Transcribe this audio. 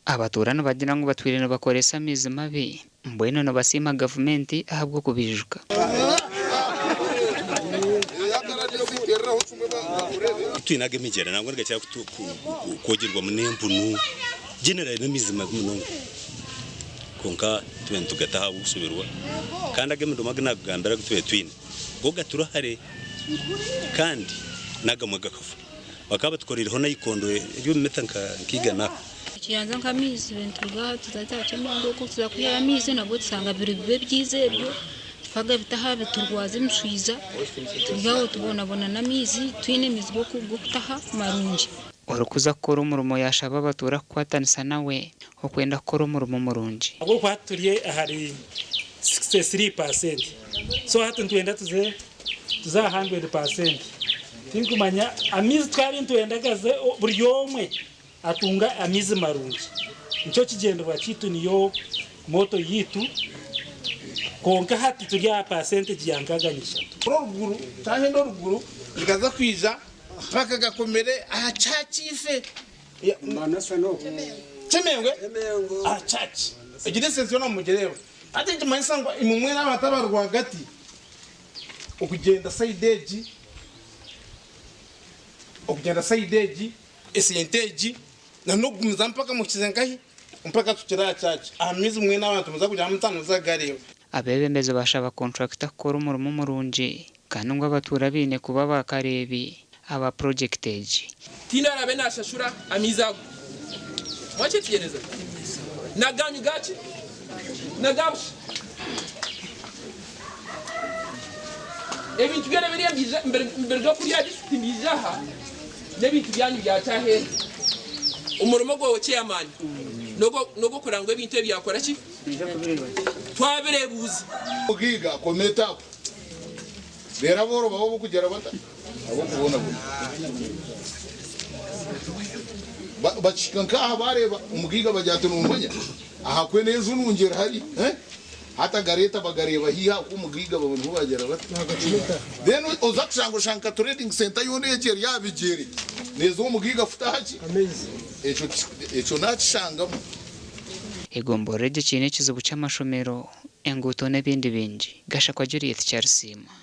Abatuura nibagira ngu batwire nibakoresa amaizi mabi mbwenu nibasiima gavumenti ahabw'okubiijuka. Twine ag'emigyera nangwa nigakira kwogyerwamu n'empunu generally n'amaizi mabi munonga kwonka tube nitugata ahabw'okushoberwa kandi ag'emidomo agu naakugambira agu tube twine go gaturi hare kandi n'agamwe gakafa. Bakaba batukoreireho naikondo eri omu mita nka igana. Ekiyanza nk'amaizi nituruga aha tuza aha Kyemango okwo tuza kwihayo amaizi nabwo tushanga biri bibi ebiizi ebyo twagabita aha biturwaza emishwija turi aho tubonabona n'amaizi titwine maizi g'okutaha marungi. Orikuza kukora omurimo yaashaba abatuura kukwatanisa nawe okwenda kukora omurimo murungi. Ahabw'okuba hati turi ahari 63%, so hati nitwenda tuze tuze aha 100%. Tinkumanya amaizi twaba nitwenda gaze buri omwe atunge amaizi marungi. Nikyo kigyendererwa kyaitu niyo motto yaitu kwonka hati turi aha percentage ya 63. Oruguru kyahenda oruguru nikaza kwija mpaka gakomere aha church ife Kyemengo aha church egyo distance yoona mumugireeba hati nikimanyisa ngu imwe mwena abantu abari rwagati okugyenda side egi okugyenda side egi esente egi na n'okugumizamu mpaka muhikize nkahi mpaka tukire aha church aha maizi mwena abantu muza kugira mutano muza kugareeba. Abeebembezi baashaba kontrakita kukora omurimo murungi kandi ngu abatuura baine kuba baakareebi aba purogyekiti egi. Tihaine araabe naashashura amaizi ago. Mwakyetegyereza? N'agaanyu gaaki? N'aga busha. Ebintu byona biriya nibiruga kuriya disiturikiti nibiija aha, n'ebintu byanyu byakyaheera. Omurimo gwawe chairman n'ogw'okureba ngu ebintu ebi byakora ki? Twabireebuuza. Omugaiga akoma etaapu, reero abooro baba ab'okugira bata? Ab'okubonabona. Bakihika nk'aha baareeba omugaiga bagira ati, Noomanya, aha kwe n'enju nungi eri hari. Hati agareeta bagareeba haihi aha kw'omugaiga babona niho baagira bata? Then oza kushanga oshanga nka trading centre yoona egyo eri aha bigyere neeza omugaiga kuta aha ki? Ekyo ekyo naakishangamu. Egomborora egi ekiine ekizibu ky'amashomero, enguuto n'ebindi bingi. Gashakwa Juliet Kyarisiima.